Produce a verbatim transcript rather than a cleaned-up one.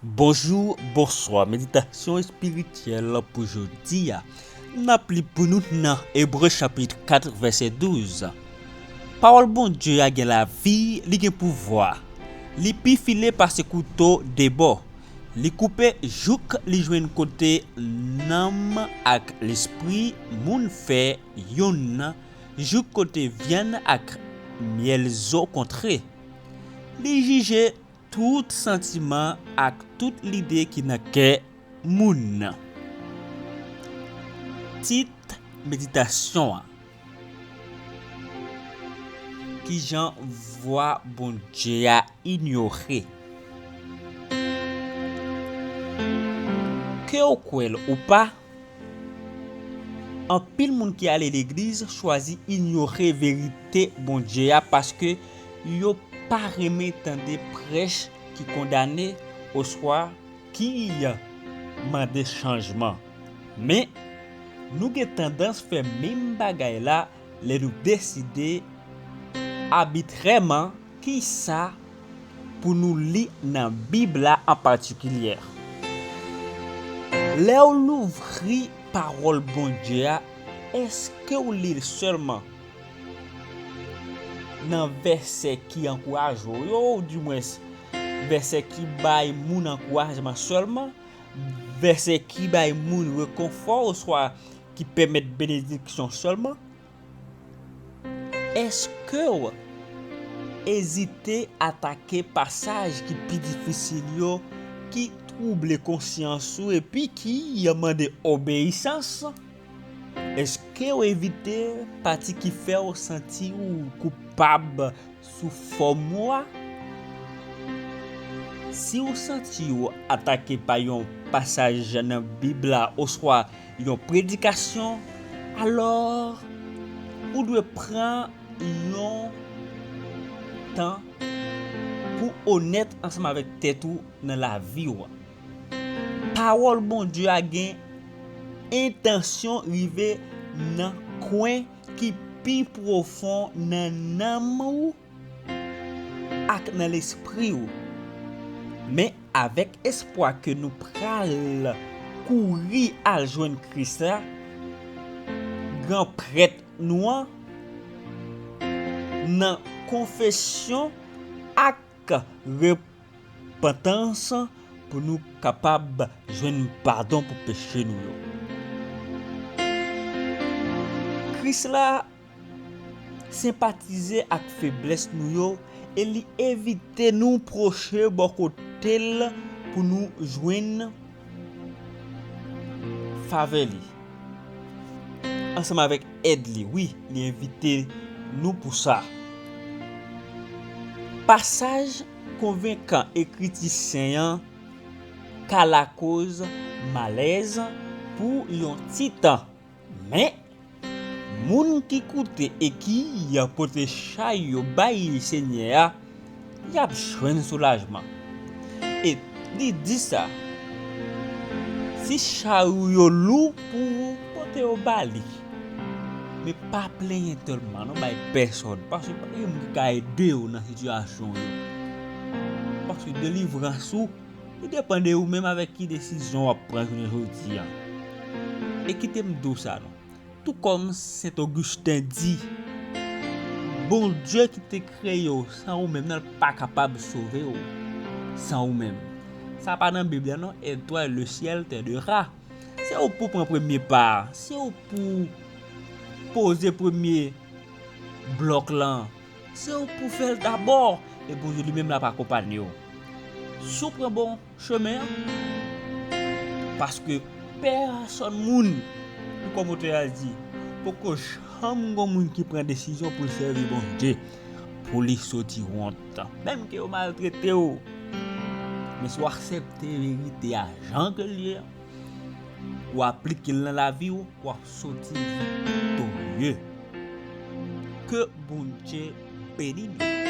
Bonjou, bonswa. Meditasyon espirityèl pou jodi a. N ap li pou nou nan Ebre chapit kat, vèsè douz. Pawòl Bondye a gen lavi, li gen pouvwa. Li pi file pase kouto de bò. Li koupe jouk li jwenn kote nanm ak lespri moun fè youn, jouk kote vyann ak myèl zo kontre. Li jije tout santiman ak tout lide ki nan kè moun. Tit meditasyon an: Kijan vwa Bondye a inyore? Ke w kwè l ou pa, anpil moun ki ale legliz chwazi inyore verite Bondye a paske yo pa renmen tande prèch ki kondane oswa ki mande chanjman. Men, nou gen tandans fè menm bagay la lè nou deside abitrèman kisa pou nou li nan Bib la an patikilyè. Lè w louvri pawòl Bondye a, èske w li l sèlman nan vèsè ki ankouraje w yo, oudimwens vèsè ki bay moun ankourajman sèlman, vèsè ki bay moun rekonfò oswa ki pèmèt benediksyon sèlman? Èske w ezite atake pasaj ki pi difisil yo, ki twouble konsyans ou epi ki mande obeyisans? Èske w evite pati ki fè w santi w koupab sou fòm ou a? Si w santi w atake pa yon pasaj nan Bib la oswa yon predikasyon, alò ou dwe pran yon tan pou w onèt ansanm avèk tèt ou nan lavi w. Pawòl Bondye a gen entansyon rive nan kwen ki pi pwofon nan nanm ou ak nan lespri w. Men avèk espwa ke nou pral kouri al jwenn Kris la, gran prèt nou an, nan konfesyon ak repantans pou nou kapab jwenn padon pou peche nou yo. Kris la senpatize ak feblès nou yo e li envite nou pwoche bò kote l pou nou jwenn favè li. Ansanm avèk èd li, wi, li envite nou pou sa. Pasaj konvenkan Ekriti Sen an ka lakoz malèz pou yon ti tan. Men, moun ki koute e ki pote chay yo bay Senyè a, y ap jwenn soulajman. E li di sa, si chay ou yo lou pou ou, pote yo ba li. Men pa plenyen tèlman, non, bay pèsòn, paske pa gen moun ki ka ede w nan sitiyasyon w yo. Paske delivrans ou, li depann de ou menm avèk ki desizyon w ap pran jounen jodi a. E kite m di w sa, non. Tou kòm Sen Ogisten di, Bondye ki te kreye w san ou menm nan, l pa kapab sove w san ou menm. Sa pa nan Bib la, non. Aide-toi et le ciel t'aidera. Se ou pou pran premye pa a. Se ou pou poze premye blòk lan. Se ou pou fè l dabò, epi li menm l ap akonpanye w. Si w pran bon chemen an, paske pèsòn moun, pou kòm otè a di, poko janm gon moun ki pran desizyon pou l sèvi Bondye, pou li soti wont. Menm ke yo maltrete w, men si w aksepte verite a jan ke l ye, w aplike l nan lavi w, w ap soti viktorye. Ke Bondye beni nou.